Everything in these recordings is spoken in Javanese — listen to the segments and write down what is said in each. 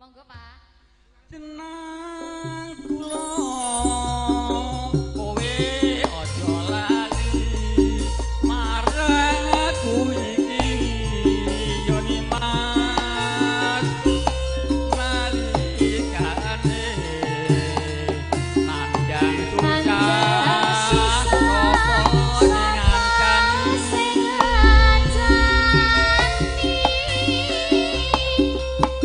Monggo, Pak. Jeneng kula kowe aja lali marang aku iki yo Nimas nalikane nandang susah sapa sing ngancani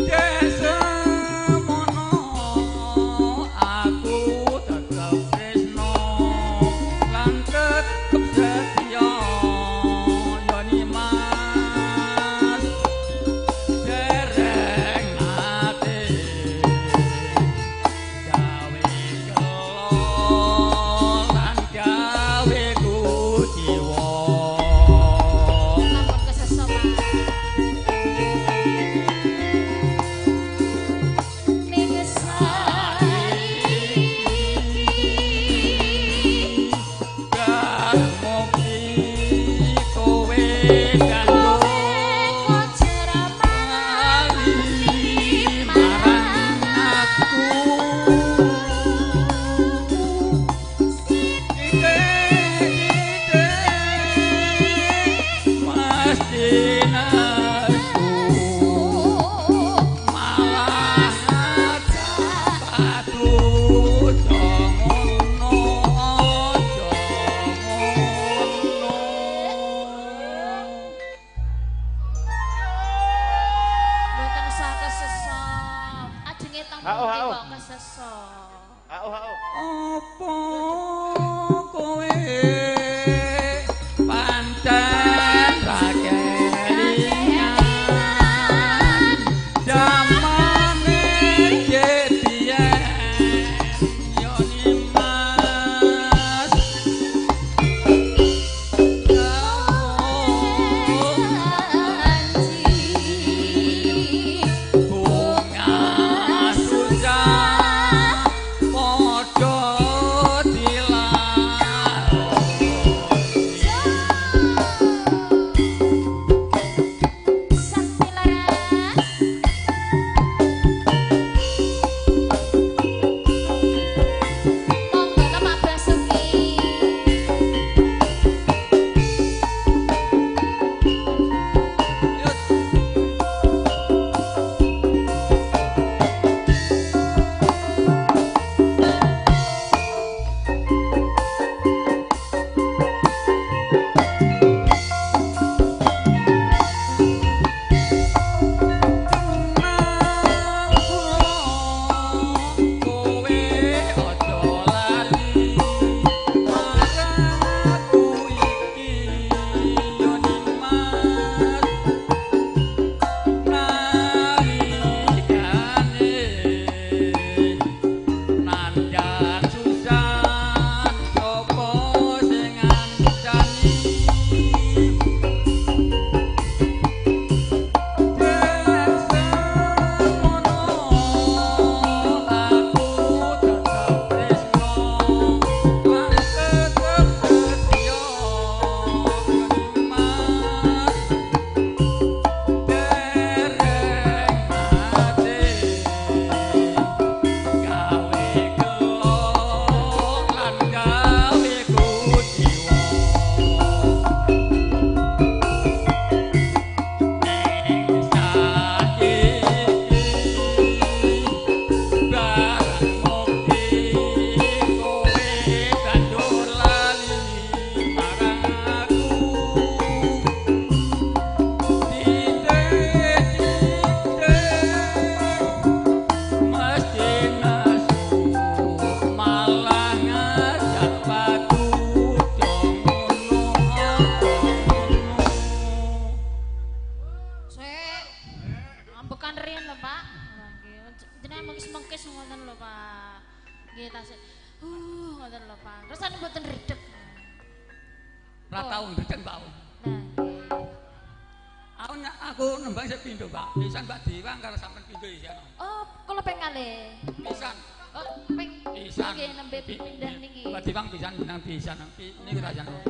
Desemono aku tetep tresno lan tetep setia ya Nimas dereng nate gawe gelo lan gawe kuciwa. Sampun keseso, Pak. Ning saiki Mugi kowe kanggo koceramali marang aku. Titik-titik mesti nesu malah ngajak padu. Aja ngono, aja ngono. Mboten usah keseso. Ajenge teng Hao, pundi hao. kok keseso. Hao, hao. Apa kowe pancen ra kelingan jamane biyen yo Nimas bunga susah padha dilarani. Sakti Laras. Monggo to Pak Basuki. Kowe aja lali marang aku iki yo Nimas nalikane nandhang susah sapa sing ngancani. Desemono aku tetep tresno lan tetep setia Nimas dereng nate gawe gelo lan gawe kuciwa. Ning saiki barang mukti kowe banjur lali marang aku. Titik-titik mesti nesu malah ngajak padu. Aja ngono, aja ngono. Sik. Ambekan riyen lho, Pak. Nggih, jenengan mengkis-mengkis ngoten lho, Pak. Nggih tasik. Ngoten lho, Pak. Terus ane mboten redeg. Ora tau ndredeg, Pak. Nah, nggih. Aku nembang sik pindho, Pak. Pisan Pak Diwang karo sampean pindho isih ana. Oh, kula ping kalih. Pisan. Oh, ping Pisan. nggih nembe pindah niki. Pak Diwang pisan nang pisan. Niku ta jan. Nah,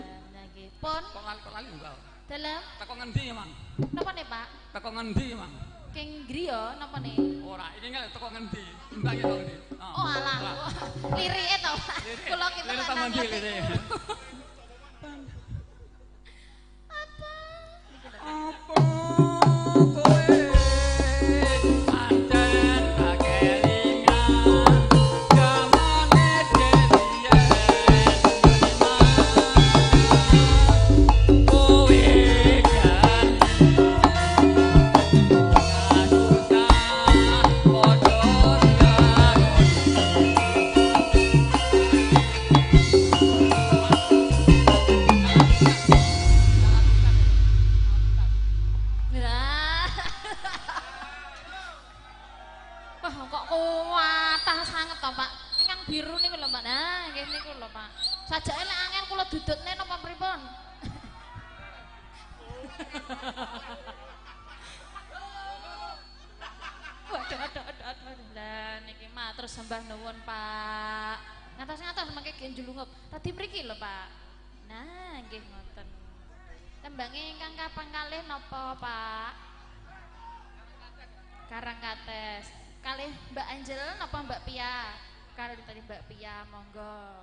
nggih. Pun Kok lali, Mbak. dalem Teko ngendi, Mang? napa nih, Pak? Teko ngendi, Mang? King griya napa nih? Ora, iki ngelek teko ngendi? Timbange teko ngendi? Oh alah. Lirike to. Kula kinten Lirik teko ngendi lirike? Apa? Apa kowe pancen tak kelingan jamane dhewe kowe biru niku lho Mbak. Nah, nggih niku lho Pak. Sajake lek angel kula dudutne napa pripun? Waduh, aduh, aduh, aduh. Lah niki mah terus sembah nuwun Pak. Ngatos-ngatos mangke gen julungup. Tadi mriki lho Pak. Nah, nggih ngoten. Tembange ingkang kapang kalih napa Pak? Karangkates. Kalih Mbak Angel napa Mbak Pia? Kalih tadi Mbak Pia, monggo.